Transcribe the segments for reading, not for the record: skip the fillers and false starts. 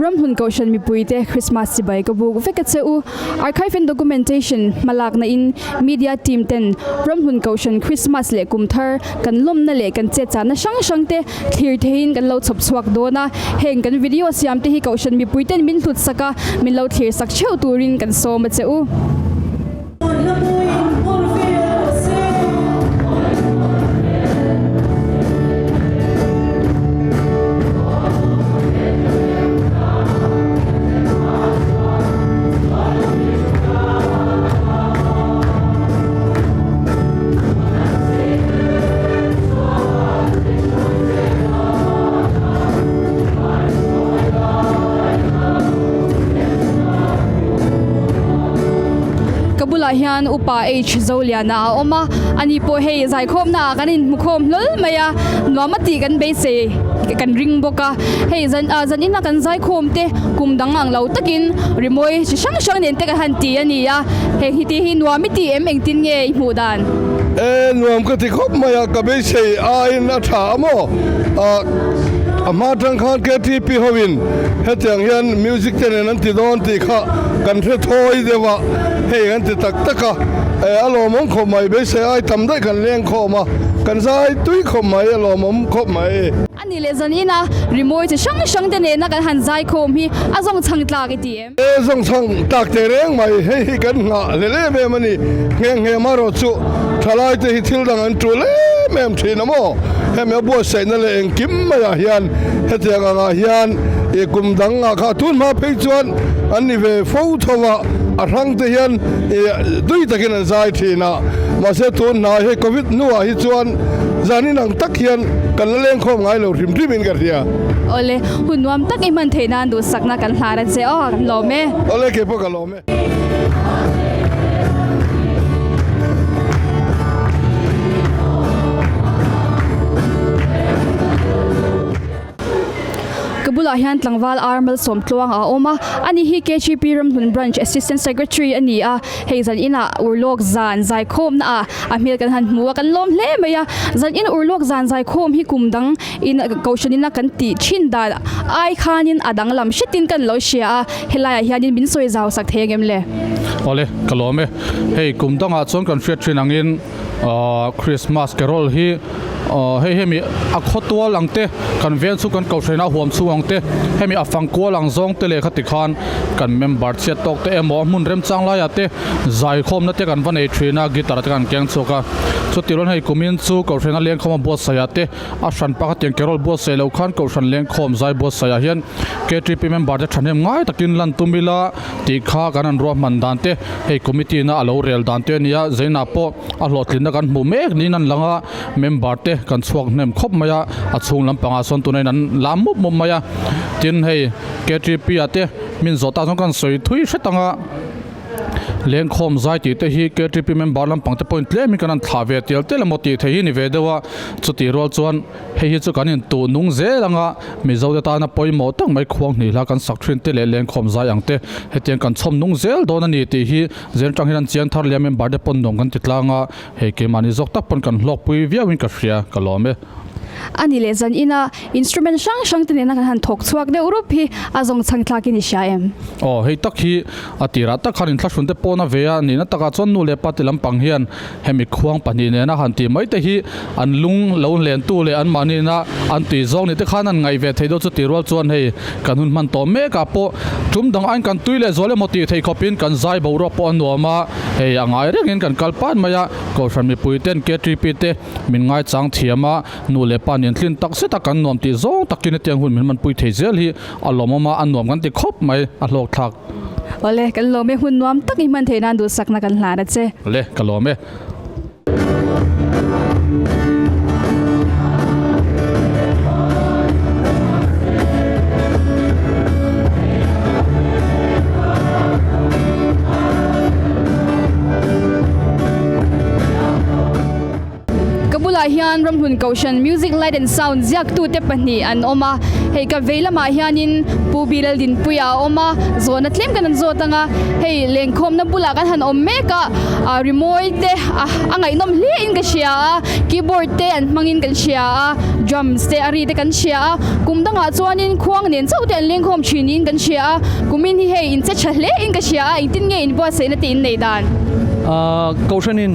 Ramhlun Kohhran mipuite Krismas chibai ka buk vek a che u. Archive and Documentation hmalakna in Media team ten Ramhlun Kohhran Krismas leh kum thar kan lawmna leh kan chetchahna hrang hrang te thlir theihin kan lo chhawp chhuak dawn a. Heng kan video siam te hi Kohhran mipuiten min hlut sak a, min lo thlir sak theuh turin kan sawm a che u. Ka bulah hian upa H Zoliana a awm a, ani pawh hei zaikhawmna ah kan inhmukhawm hlawl mai a, nuam a tih kan beisei kan ring bawk a, hei zan ah zan ina kan zaikhawm te kum dang ang lo takin rimawi chi hrang hrang nen te kan han ti a ni a, heng hi tih hi nuam i tih em engtin nge i hmuh dan? E nuam ka ti khawp mai a, ka beisei aiin a tha a maw? Ah a hma atang khan KTP hoin hetiang hian music te nen an ti dawn tih kha kan hre thawi deuh a, hei an ti tak tak a, e a lawmawm khawp mai, beisei ai tam daih kan leng khawm a, kan zai tui khawp mai, a lawmawm khawp mai. A ni leh zan ina rimawi chi hrang hrang te nena kan han zai khawm hi a zawng chhang tlak i ti em? E zawng chhang tlak teh reng mai, hei hi kan nghah hlel em em a ni, nghe nghe marawh chu thalai te hi thil dang an tul em em thin a maw? Hemi a buatsaihna leh engkim maiah hian hetiang angah hian i kum dang ah kha tun hma phei chuan an ni ve fo tho a, a hrang te hian i tui takin an zai thin a, mahse tun hnai hei covid hnuah hi chuan zan inang tak hian kan la lengkhawm ngai lo hrim hrim in ka hria. Awle, hun nuam tak i hman theih nan duhsakna kan hlan a che aw, kan lawm e. Awle, keipawh ka lawm e. Ka bulah hian tlangval ar malsawm tluang a awm a, ani hi KGP Ramhlun Branch Assistant Secretary a ni a, hei zan inah urlawk zan zaikhawmna ah a hmel kan han hmu a, kan lawm hle mai a, zan in urlawk zan zaikhawm hi kum dang in kohhran ina kan tih thin dan ai khanin a danglam hretin kan lo hria a, helaiah hianin min sawi zau sak thei angem le? Awle, ka lawm e. Hei kum dangah chuan kan hriat thin angin ahh Christmas carol hi ahh hei hemi a khawtual ang te kan veng chhung kan kohhran a huam chhung ang te hemi a fang kual ang zawng te leh khati khan kan member chhiat tawk te emaw hmun remchang laiah te zaikhawmna te kan va nei thin a guitar te kan keng chhuak a chuti rual hei kumin chu kohhran a lengkhawm a buatsaihah te A hran pakhat tiang carol buatsaih loh khan Kohhran Lengkhawm zai buatsaihah hian KTP member te thahnem ngai takin lan tum ila tih kha kan han ruahman dan te hei committee na a lo rel dan te a nia Zaina pawh a hlawhtlinna kan hmuh mek niin an lang a member te kan chhuak hnem khawp mai a a chhung lampangah sawn tuna in an lam mup mup mai a tin hei KTP ah te min zawh tak chuan kan sawi thui hret ang a. Lengkhawm zai tih te hi KTP member lampang te pawhin tlem in kan han thlah ve tial tial emaw tih theih hi ni ve deuh a, chutih rual chuan hei hi chu kan intuh nung zel ang a, Mizo te tana pawimawh tak mai khuang hnih hla kan sak thin te leh lengkhawm zai ang te hetiang kan chhawm nung zel dawn a ni tih hi zel atang hian an chiang thar leh a member te pawn nuam kan ti tlang a, hei keimahni zawk tak pawn kan hlawkpui viau in ka hria, ka lawm e. A ni leh zan ina Instrument hrang hrang te nena kan han thawk chhuak deuh rup hi a zawng chhang tlak in i hria em? Aw, hei tak hi a tirah tak khan inthlahrun te pawn a ve a, nihna takah chuan nu leh pa ti lampang hian hemi khuang pahnih nena han tih mai te hi an lung lo hlentu leh anmahni-na an tui zawng ni te khan an ngaih ve thei deuh chu tih rual chuan hei kan hun hman tawh mek ah pawh tum dang aiin kan tui leh zual emaw tih theih khawpin kan zai boruak pawh a nuam a, hei a ngai rengin kan kal pat mai a, Kohhran mipui ten KTP te min ngaichang thiam a. Nu leh pa nen tlin tak zet a kan nuam tih zawng takin hetiang hun min hmanpui thei zel hi a lawmawm a, a nuam kan ti khawp mai, a hlawk thlak. Awle, kan lawm e, hun nuam tak i hman theih nan duhsakna kan hlan a che. Awle, ka lawm e. Ka bulah bulah hian Ramhlun Kohhran Music Light and Sound ziaktute pahnih an awm a, hei ka vei lamah hianin Pu Bilal Dinpuia a awm a, zawhna tlem kan han zawt ang a, hei lengkhawmna bulah kan han awm mek a, ah rimawi te a a ngaihnawm hle in ka hria a, keyboard te an hmangin kan hria a, drums te a ri te kan hria a, kum dangah chuanin khuang nen chauh te an lengkhawm thin niin kan hria a, kumin hi hei in che tha hle in ka hria a, engtin nge inbuatsaihna te in neih dan? Ahh Kohhranin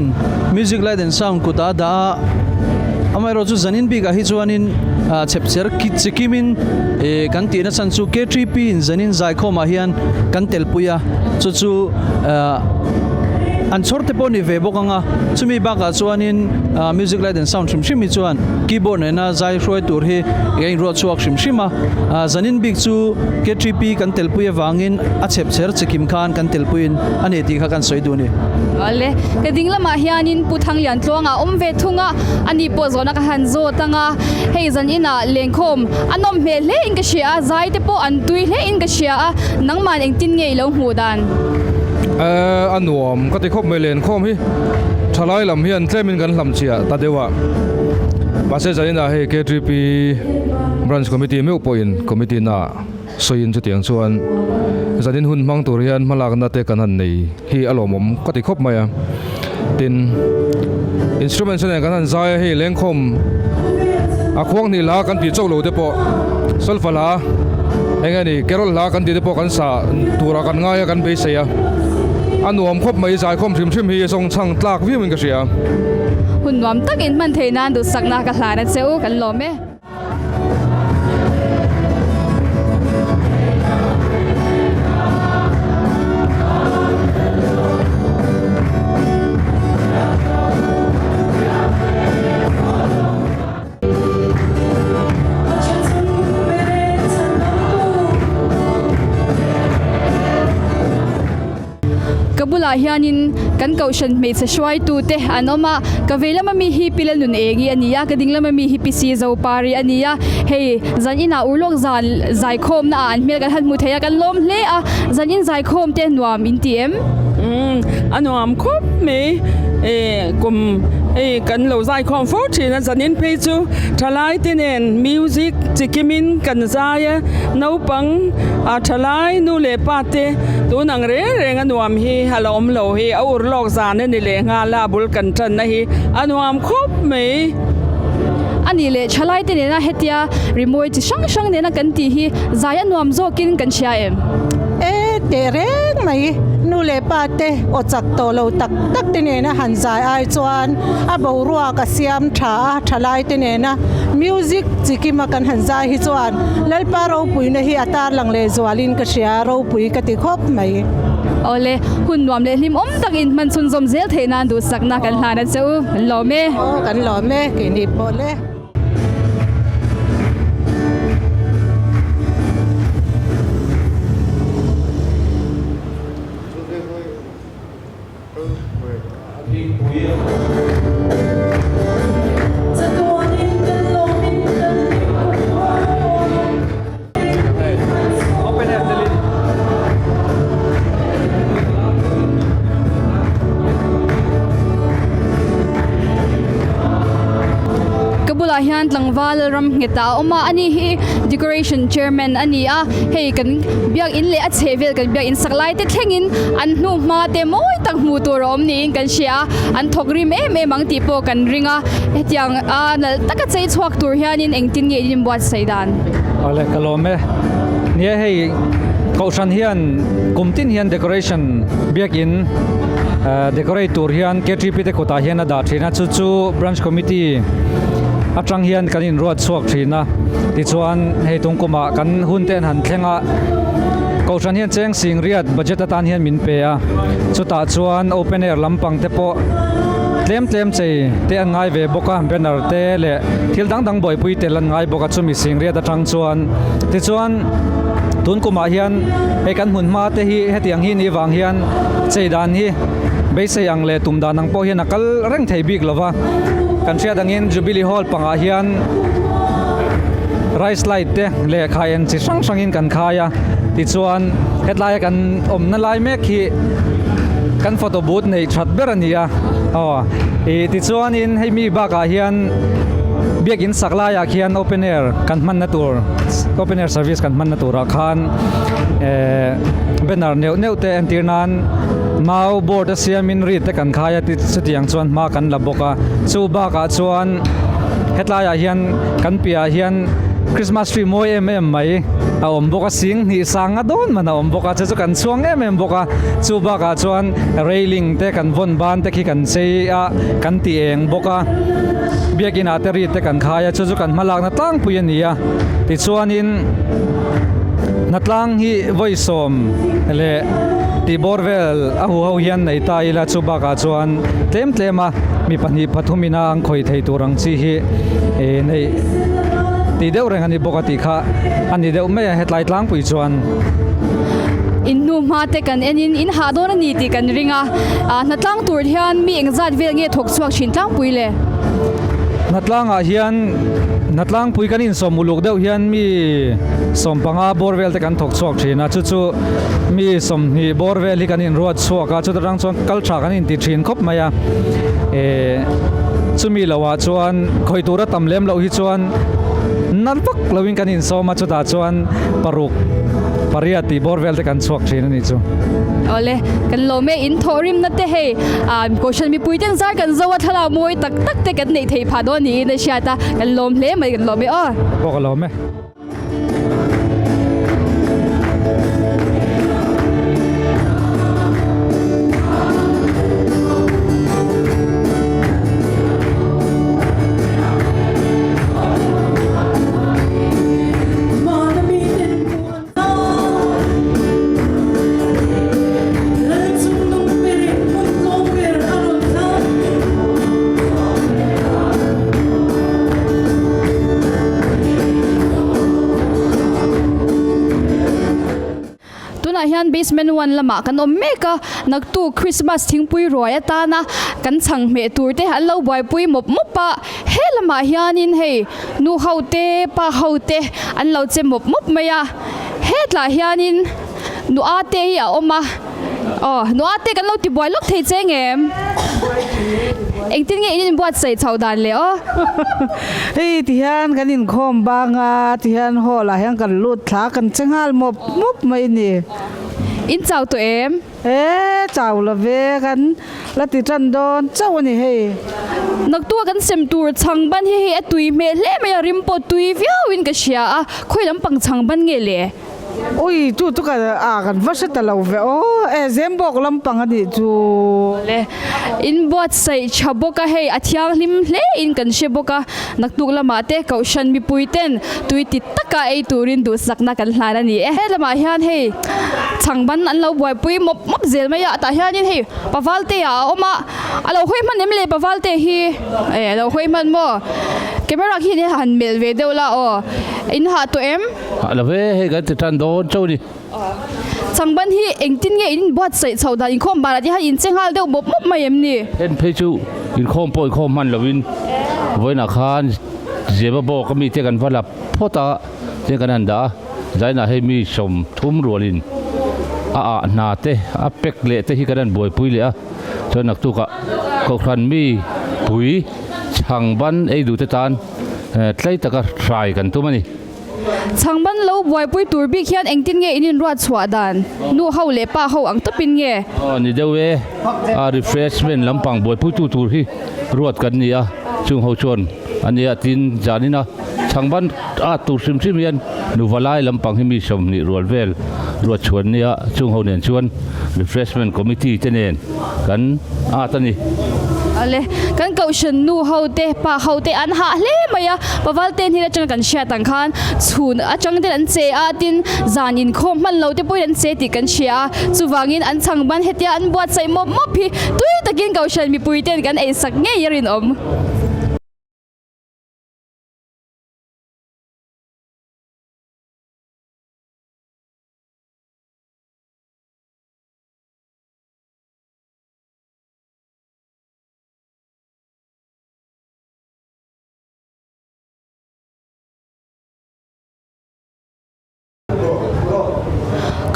Music Light and Sound kut a dah a, amaherawh chu zanin bikah hi chuanin ah chhepchher kit chi kimin ih kan tihna chhan chu K3P in zanin zaikhawmah hian kan telpui a, chu chu ah an chhawr te pawh a ni ve bawk ang a, chumi bakah chuanin ah Music Light and Sound hrim hrim hi chuan keyboard nena zai hruai tur hi a inruah chhuak hrim hrim a, ah zanin bik chu K3P kan telpui avangin a chhepchher chi kim khan kan telpuiin a ni tih kha kan sawi duh a ni. Awle, ka ding lamah hianin Pu Thangliantluanga a awm ve thung a, ani pawh zawhna ka han zawt ang a, hei zan inah lengkhawm a nawm hmel hle in ka hria a, zai te pawh an tui hle in ka hria a, nangman engtin nge i lo hmuh dan? A nuam ka ti khawp mai lenkhawm hi thalai lam hian tlemin kan hlam chiah ta deuh a, mahse zan inah hei KTP Branch Committee meuh pawhin Committee na Sawiin chutiang chuan zanin hun hmang tur hian hmalakna te kan han nei hi a lawmawm ka ti khawp mai a. Tin, instruments nen kan han zai a hei lengkhawm a khuang hnih hla kan tih chauh lo te pawh solfa hla eng nge ni carol hla kan tih te pawh kan sa turah kan ngai a kan beisei a. A nuam khawp mai zaikhawm hrim hrim hi zawng chhang tlak viau in ka hria. Hun nuam takin hman theih nan duhsakna ka hlan a che u, kan lawm e. Ka bulah hianin kan kohhran hmeichhe hruaitute an awm a, ka vei lama mi hi Pi Lalnun Engi a ni a, ka ding lama mi hi Pi Si Zopari a ni a, hei zan inah urlawk zan zaikhawmna ah an hmel kan han hmu thei a, kan lawm hle a, zan in zaikhawm te nuam in ti em? Umm a nuam khawp mai e kum hei kan lo zaikhawm fo thin a, zan in phei chu thalai te nen music chi kim in kan zai a, naupang a thalai nu leh pa te Tun ang reng reng a nuam hi a la awm lo hi a ur lawk zan a ni leh nghal a, a bul kan tanna hi a nuam khawp mai. A nih leh thalai te nena hetia rimawi chi hrang hrang nena kan tih hi zai a nuam zawkin kan hria em? E teh reng mai, nu leh pa te aw chak tawh lo tak tak te nena han zai ai chuan a boruak a siam tha a, thalai te nena music chi kima kan han zai hi chuan Lalpa ropuina hi a tarlang leh zualin ka hria, ropui ka ti khawp mai. Awle, hun nuam leh hlim awm tak in hman chhunzawm zel theih nan duhsakna kan hlan a che u, kan lawm e. Aw, kan lawm e, keini pawh le. Ka bulah hian tlangval ram nghet ah a awm a ani hi decoration chairman a ni a hei kan biakinn leh a chhehvel kan biakinn sak lai te thlengin an hnu hma te mawi tak hmuh tur a awm niin kan hria a an thawk rim em em ang tih pawh kan ring a hetiang a nalh taka chei chhuak tur hianin engtin nge in inbuatsaih dan. Awle ka lawm e. Nia hei kohhran hian kum tin hian decoration biakin decorate tur hian K3P te kutah hian a dah thin a chu chu branch committee atang hian kan inruat chhuak thin a tichuan hei tung kumah kan hun te an han thleng a. Kohhran hian cheng sing riat budget atan hian min pe a, chutah chuan open air lampang te pawh tlem tlem chei te an ngai ve bawk a, banner te leh thil dang dang buaipui tel an ngai bawk a chumi sing riat atang chuan. Tichuan tun kumah hian hei kan hmun hma te hi hetiang hi nih vang hian chei dan hi beisei ang leh tum dan ang pawh hian a kal reng thei bik lo va, kan hriat angin Jubilee Hall pangah hian rice light te leh khai en chi hrang hrangin kan khai a tichuan hetlaia kan awmna lai mek hi kan photo booth neih that ber a ni a. Aw ih tichuanin hei mi bakah hian biakin sak laiah khian open air kan hmanna tur open air service kan hmanna turah khan eh banner neuh neuh te entir nan mau board a siamin ri te kan khai a ti chutiang chuan hma kan la bawk a chu bakah chuan hetlaiah hian kan piahah hian Christmas tree mawi em em mai a awm bawk a sing hnih sang a dawn man a awm bawk a chu chu kan chhuang em em bawk a chu bakah chuan railing te kan vawn ban te khi kan chei a kan ti eng bawk a biakin ah te ri te kan khai a chu chu kan hmalakna tlangpui a ni a tichuanin hnatlang hi vawi sawm leh tih bawr vel a hu ho hian nei ta ila chu bakah chuan tlem tlem a mi pahnih pathum ina an khawih thei tur ang chi hi eh neih tih deuh reng a ni bawk a tih kha a ni deuh mai a hetlai tlangpui chuan. In hnu hma te kan en in in hah dawn a ni tih kan ring a, ah hnatlang tur hian mi engzat vel nge thawk chhuak thin tlangpui le? Hnatlangah hian hnatlangpui kan insawm uluk deuh hian mi sawmpanga bawr vel te kan thawk chhuak thin a, chu chu mi sawmhnih bawr vel hi kan inruat chhuak a, chuta tang chuan kal tha kan inti thin khawp mai a, eh chumi lohah chuan khawi tura tam lem loh hi chuan nal vak loin kan insawm a, chutah chuan paruk pariat tih bawr vel te kan chhuak thin a nih chu. Awle, kan lawm e, in thawh rimna te hei ah Kohhran mipui ten zar kan zo a thlalak mawi tak tak te kan neih theih phah dawn niin a hriat a, kan lawm hle mai kan lawm e aw. Pawh ka lawm e. Tunah hian basement one lamah kan awm mek a, naktuk Christmas thingpui ruai atana kan chhang hmeh tur te an lo buaipui mawp mawp a, he lamah hianin hei nu ho te pa ho te an lo che mawp mawp mai a. Hetlah hianin nua te hi a awm a, aw nua te kan lo ti buai lawk thei che ngem? Engtin nge in inbuatsaih chhoh dan le aw? Hei tihian kan inkhawm bang a, tihian hall ah hian kan lut thla kan che nghal mawp mawp mai a ni. In chau tawh em? E chau lo ve kan la ti tan dawn chauh a ni hei. Naktua kan sem tur chhang ban hi hei a tui hmel hle mai a, rim pawh tui viau in ka hria a, khawi lampang chhang ban nge le? Ui chu chu ka a kan va hre ta lo ve aw, e Zembawk lampang a nih chu. Le in buatsaih tha bawk a hei a thianghlim hle in kan hre bawk a, naktuk lamah te Kohhran mipui ten tui ti taka ei turin duhsakna kan hlan a ni e. He lamah hian hei chhangban an lo buaipui mawp mawp zel mai a, tah hianin hei Pavalte ah a awm a, a lo hawi hman em le Pavalte hi? E a lo hawi hman maw? Camera khi hian han melh ve deuh la aw, in hah tawh em? Hah lo ve, hei kan ti tan dawn chauh a ni. Chhangban hi engtin nge in inbuatsaih chhoh dan inkhawm banah te hian in che nghal deuh mawp mawp mai em ni? En phei chu inkhawm pawh inkhawm hman lovin vawiinah khan Zeba bawk a mite kan va la phawt a, tin kan han dah a, zainah hei mi 30 rualin a ah hna te a pack leh te hi kan han buaipui leh a, chuan naktukah Kohhran mi pui chhangban ei duhte tan tlai taka hrai kan tum a ni. Chhangban lo buaipui tur bik hian engtin nge in inruat chhuah dan? Nu ho leh pa ho ang tawpin nge? Aw ni deuh e, a refreshment lampang buaipuitu tur hi ruat kan ni a, chung ho chuan a nia tin zanin a chhangban at tur hrim hrim hian nuva lai lampang hi mi 20 rual vel ruat chhuan nia, chung ho nen chuan refreshment committee te nen kan at a ni. Awle, kan kohhran nu ho te, pa ho te an hah hle mai a, Paval te hnen atanga kan hriat ang khan chhun atang ten an che a, tin zan inkhawm hman lo te pawhin an che tih kan hria a, chuvangin an chhang ban hetia an buatsaih mawp mawp hi tui takin kohhran mipui ten kan eisak ngei a rinawm.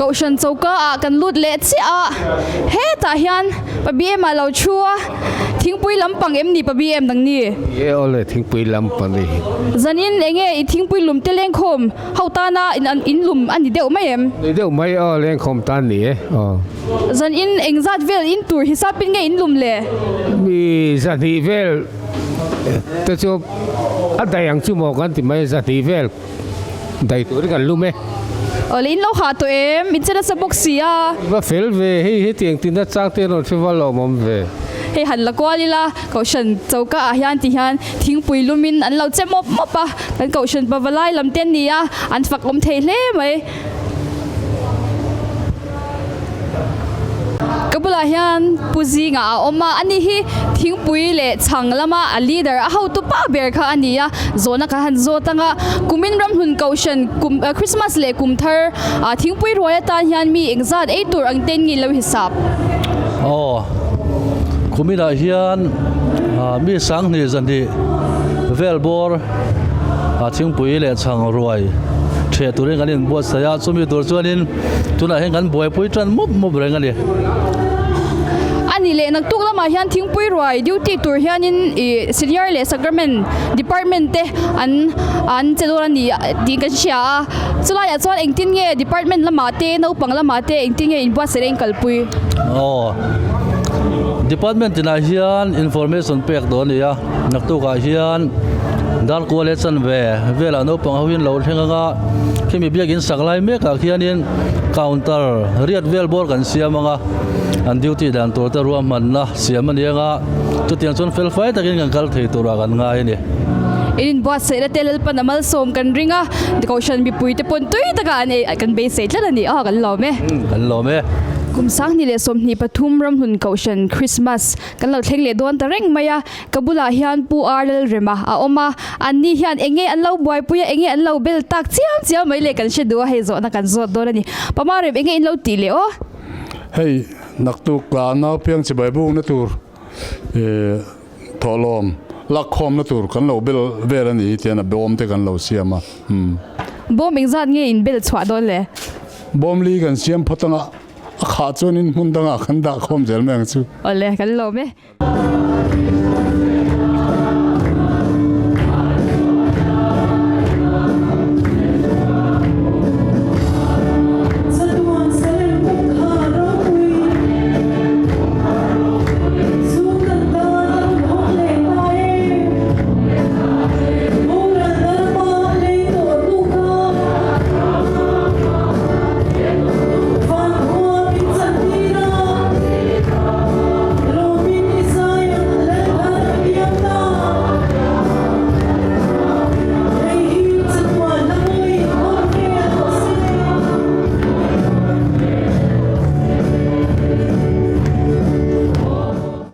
Kohhran choka ah kan lut leh chiah a, hetah hian pa BM ah lo thu a, thingpui lampang em ni pa BM dang ni? Ni e awle thingpui lampang ni. Zanin enge i thingpui lum te lengkhawm ho tana in lum a ni deuh mai em? Ni deuh mai aw lengkhawm tan ni e aw. Zanin engzat vel in tur hisapin nge in lum le? Mi zahnih vel te chu a daih ang chu maw kan ti mai zahnih vel. Dai turin kan lum e. Awle in lo hah tawh em? In che nasa bawk si a. Va fel ve, hei hetiang tina chang te rawn hre va lawmawm ve. Hei han la kual ila, Kohhran choka ah hian ti hian thingpui lumin an lo che mawp mawp a, kan Kohhran pavalai lam te an ni a, an fak awm thei hle mai. Ka bulah hian Pu Zinga a awm a, ani hi thingpui leh chhang lama a leader a hotu pa ber kha a ni a, zawhna ka han zawt ang a, kumin ramhlun kohhran kum Christmas leh kum thar ah thingpui ruai atan hian mi engzat ei tur ang ten nge lo hisap? Aw, kuminah hian mi sanghnih zahnih vel bawr thingpui leh chhang ruai ṭheh turin kan inbuatsaih a, chumi tur chuanin Tunah hian kan buaipui tan mup mup reng a ni. A ni leh naktuk lamah hian thingpui ruai duty tur hianin ih senior leh sacrament department te an an che dawn a ni tih kan hria a. Chulaiah chuan engtin nge department lamah te naupang lamah te engtin nge inbuatsaih leh inkalpui? Aw department tinah hian information pek dawn a ni a, naktukah hian darkua leh chanve velah naupang ho hian lo thleng ang a. Khimi biakin sak lai mekah khianin counter riat vel bawr kan siam ang a, an duty dan tur te ruahmanna siam a ni ang a, chutiang chuan fel fai takin kan kal thei turah kan ngai a ni. In inbuatsaihna te Lalpan a malsawm kan ring a, Kohhran mipui te pawn tui taka an ei kan beisei tlat a ni a, kan lawm e. Kan lawm e. Kum 2023 Ramhlun Kohhran Christmas kan lo thleng leh dawn ta reng mai a, Ka bulah hian Pu Ar Lalrema a awm a, anni hian eng nge an lo buaipui a, eng nge an lo bel tak chiam chiam mai le kan hre duh a, hei zawhna kan zawt dawn a ni. Pama Rem, eng nge in lo tih leh aw? Hei, naktuk la naupiang chibai bukna tur ih thawhlawm lakkhawmna tur kan lo bel vel a ni hi tian a bawm te kan lo siam a, umm. Bawm engzat nge in bel chhuah dawn le? Bawm li kan siam phawt anga, a khah chuanin hmun dangah kan dah khawm zel mai ang chu. Awle, kan lawm e.